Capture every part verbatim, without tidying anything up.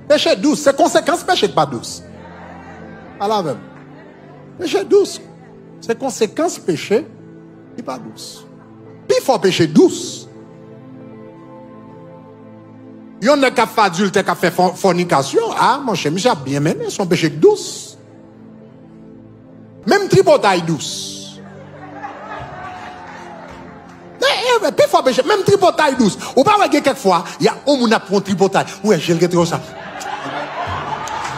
Peche dous, se konsekans peche ki pa dous. Pale avè m. Peche dous, se konsekans peche ki pa dous. Pifò peche dous. Yon nèg k ap fè adiltè, k ap fè fò-, fònikasyon, a, monchè, misye ap byen mennen, se yon peche k dous. Menm tripotay dous. E, e, pifò peche, menm tripotay dous. Ou pa wè gen kèk fwa, y a yon moun ap pran tripotay. Ou wè, je l rete konsa.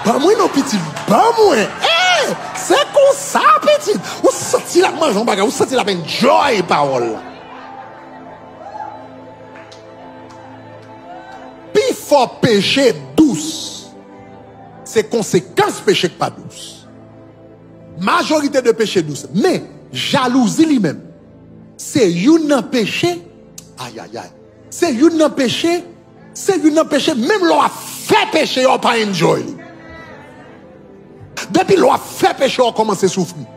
Ban mwen non, pitit, ban mwen. E, se konsa, pitit. Ou santi l ap manje yon bagay, ou santi l ap enjoy pawòl la. Pifò peche dous, se konsekans peche k pa dous. Majorite de peche dous. Men, jalouzi li menm, se youn nan peche, ayayay, se youn nan peche, se youn nan peche, menm lè w ap fè peche a, w pa enjoy li. Depi lè w ap fè peche a, w kòmanse soufri.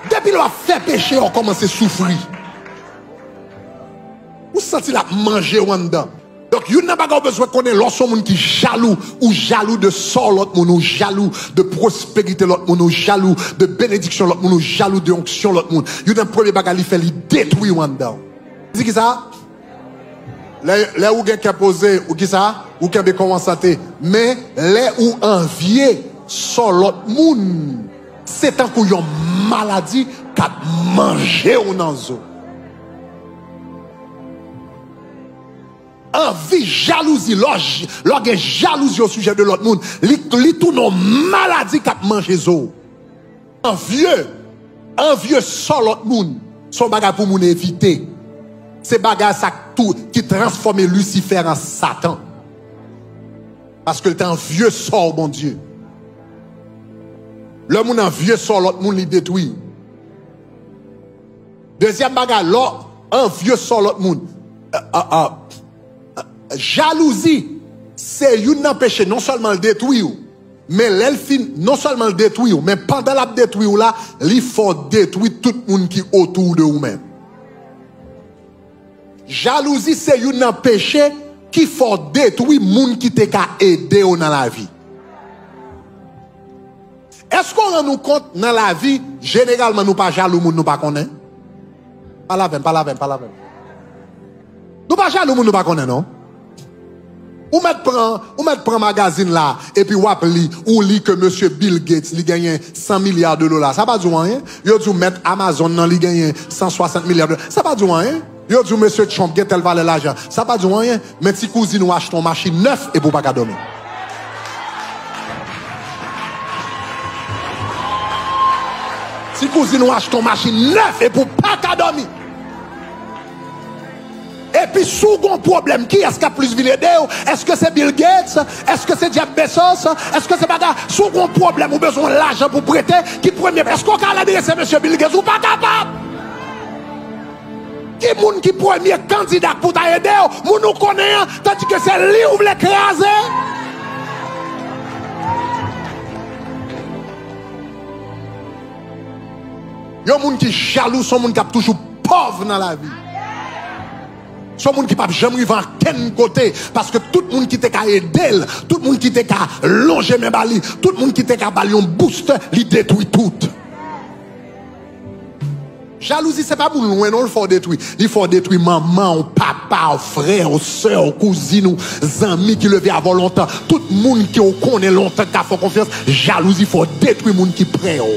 Depi lè w ap fè peche a, w kòmanse soufri. Ou santi l ap manje w anndan. Donk, youn nan bagay ou bezwen konnen lè w se yon moun ki jalou, ou jalou de sò lòt moun, ou jalou de pwosperite lòt moun, ou jalou de benediksyon lòt moun, ou jalou de onksyon lòt moun. Youn nan premye bagay li fè, li detwi w anndan w. Di kisa? Lè, lè ou gen kè poze, ou kisa? Ou kenbe kò w an sante. Men, lè ou anvye sò lòt moun, se tankou yon maladi k ap manje w nan zo. Anvi, jalouzi, lè w j-, lè w gen jalouzi o sijè de lòt moun, li, li tounen yon maladi k ap manje zo w. Anvye, anvye sò lòt moun, se yon bagay pou moun evite. Se bagay sa k tou, ki transfòme Lisifè an Satan. Paske l te anvye sò Bondye. Lè moun anvye sò lòt moun, li detwi. Dezyèm bagay, lè w anvye sò lòt moun. A, a, a, jalouzi, se youn nan peche, non sèlman l detwi w, men lè l fin, non sèlman l detwi w, men pandan l ap detwi w la, li fè w detwi tout moun ki otou de ou menm. Jalouzi se youn nan peche ki fè w detwi moun ki te ka ede w nan lavi. Èske w rann ou kont nan lavi, jeneralman nou pa jalou moun nou pa konnen? Pale avè m, pale avè m, pale avè m. Nou pa jalou moun nou pa konnen, non. Ou mèt pran, ou mèt pran magazin la, epi w ap li, ou li ke mesye Bill Gates, li genyen san milya de dola. Sa pa di w anyen? Yo di w mèt Amazon nan, li genyen san swasant milya de dola. Sa pa di w anyen? Yo di w mesye Trump gen tèl valè lajan. Sa pa di w anyen? Men ti kouzin ou achte yon machin nèf epi w pa ka dòmi. Ti kouzin ou achte yon machin nèf epi w pa ka dòmi. Epi si w gon pwoblèm, kiyès k ap plis vin ede w? Èske se Bill Gates? Èske se Jeff Bezos? Èske se bagay? Si w gon pwoblèm, ou bezwen lajan pou prete, ki premye? Èske w ka al adrese mesye Bill Gates? Ou pa kapab! Ki moun ki premye kandida pou ta ede w? Moun ou konnen an, tandike se li ou vle kraze? Yon moun ki jalou, se yon moun k ap toujou pòv nan lavi. Se yon moun ki p ap janm rive ankenn kote, paske tout moun ki te ka ede l, tout moun ki te ka lonje men ba li, tout moun ki te ka ba l yon boost, li detwi tout. Jalouzi se pa moun lwen non, l fè w detwi. Li fè w detwi manman w, papa w, frè w, sè w, kouzin ou, zanmi ki leve avè w lontan. Tout moun ke w konnen lontan k ka fè w konfyans, jalouzi fè w detwi moun ki prè w.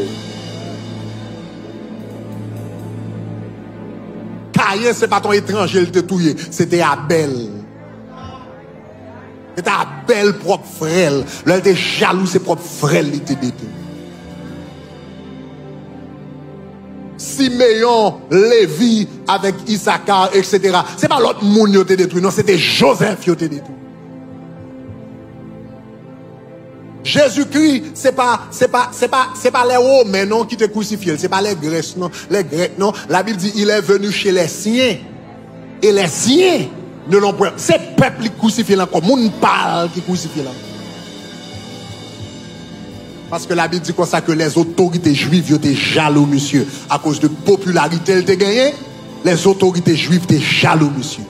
Kayen se pa t yon etranje l te touye, se te Abèl. Se te Abèl pwòp frè l. Lè l te jalou, se pwòp frè l li te detwi. Simeyon, Levi, avèk Isakar, etsetera. Se pa lòt moun yo te detwi, non, se te Jozèf yo te detwi. Jezikri, se pa, se pa, se pa, se pa lè Women, non, ki te krisifye l. Se pa lè Grès, non, lè Grèk, non. Labib di, il est venu chez les siens. Et les siens ne l'ont point. Se pèp li k krisifye l ankò, moun pa l ki krisifye l ankò. Paske Labib di konsa ke les autorités juives yo te jalou misye akoz de popilarite l te genyen. Lèzotorite jwif te jalou, mesye.